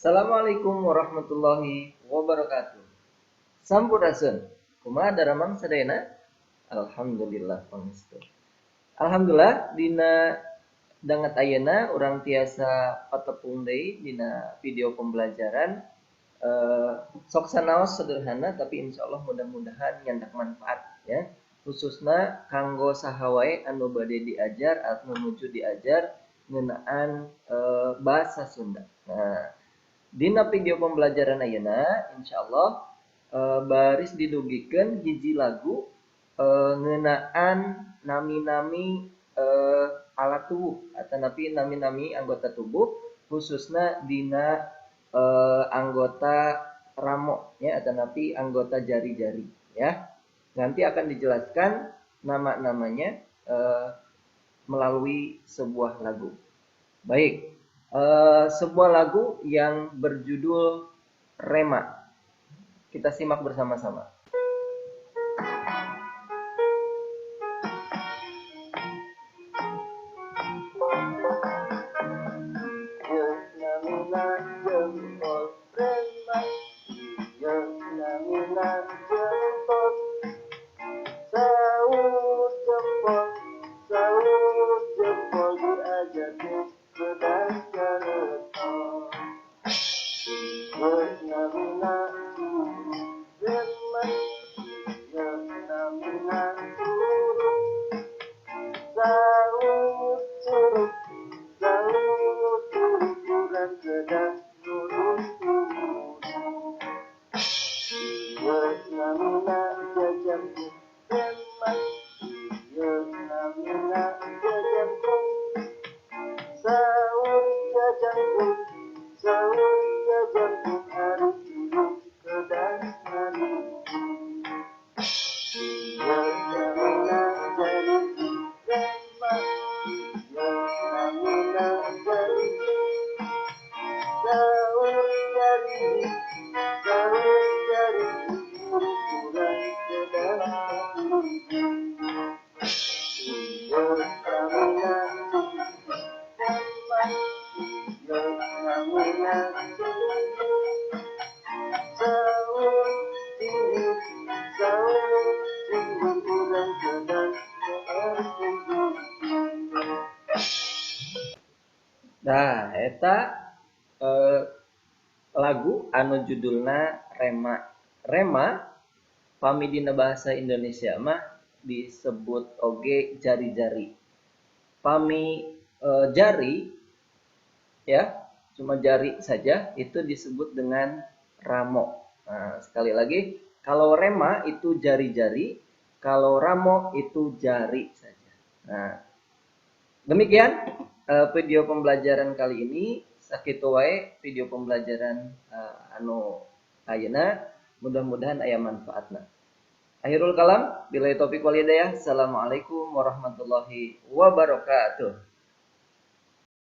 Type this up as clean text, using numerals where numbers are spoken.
Assalamualaikum warahmatullahi wabarakatuh. Sampurasun. Kumaha daramang sadayana? Alhamdulillah pangestu. Alhamdulillah dina danget ayeuna urang tiasa patepung deui dina video pembelajaran sok sanaos sederhana tapi insyaallah mudah-mudahan nyandak manfaat ya. Khususna kanggo saha wae anu bade diajar atau menuju diajar ngeunaan bahasa Sunda. Nah, dina video pembelajaran ayeuna insyaallah baris didugikeun hiji lagu ngeunaan nami-nami alat tubuh atau nami-nami anggota tubuh khususna dina anggota ramo ya atau napi anggota jari-jari ya. Nanti akan dijelaskan nama-namanya melalui sebuah lagu. Baik, sebuah lagu yang berjudul Rema. Kita simak bersama-sama. Nah, eta lagu anu judulna Rema. Rema pami dina bahasa Indonesia mah disebut oge jari-jari. Pami jari ya, cuma jari saja itu disebut dengan ramo. Nah, sekali lagi kalau rema itu jari-jari, kalau ramo itu jari saja. Nah, demikian video pembelajaran kali ini. Sakitu wae video pembelajaran anu ayeuna, mudah-mudahan aya manfaatna. Akhirul kalam, billahi taufiq wal hidayah. Assalamualaikum warahmatullahi wabarakatuh.